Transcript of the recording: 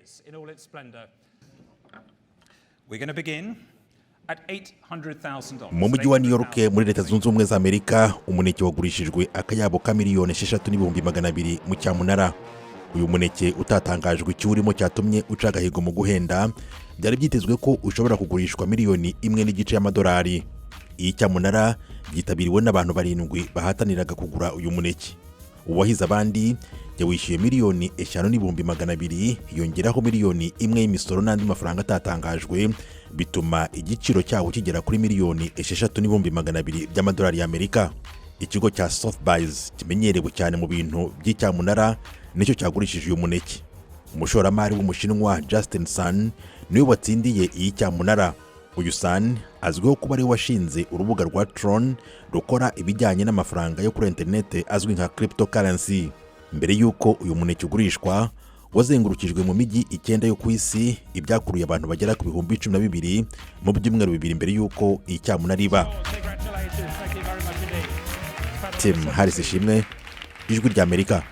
is in all its splendor. We're going to begin at $800,000. Mu mujyi wa New York muri Leta Zunze Ubumwe za Amerika, umuneke wagurishijwe akayabo ka 6,200,000 mu cyamunara. Uyu muneke utatangajwe icyo urimo cyatumye uca agahigo mu guhenda, byari byitezwe ko ushobora kugurishwa 1.5 miliyoni y'amadolari. Iyi cyamunara yitabiriwe n'abantu barindwi bahataniraga kugura uyu muneke. Uwahize abandi yawishyuye 5,200,000, yongeraho 1 miliyoni y'imisoro n'andi mafaranga atatangajwe, bituma igiciro cyawo kigera kuri 6,200,000 by'amadolari y'Amerika. Ikigo cya Sotheby's kimenyerewe cyane mu bintu by'icyamunara nicyo cyagurishije uyu muneke. Umushoramari w'Umushinwa Justin Sun niwe watsindiye iyi cyamunara. Uyu Sun azwiho kuba ariwe washinze urubuga rwa Tron rukora ibijyanye n'amafaranga yo kuri interineti azwi nka cryptocurrency. Mbere y'uko uyu muneke ugurishwa, wazengurukijwe mu mijyi icyenda yo ku isi, ibyakuruye abantu bagera ku 12,000 mu byumweru 2 mbere y'uko iyi cyamunara iba. Congratulations. Thank you very much indeed. Tim Harris Ishimwe, Ijwi ry'Amerika.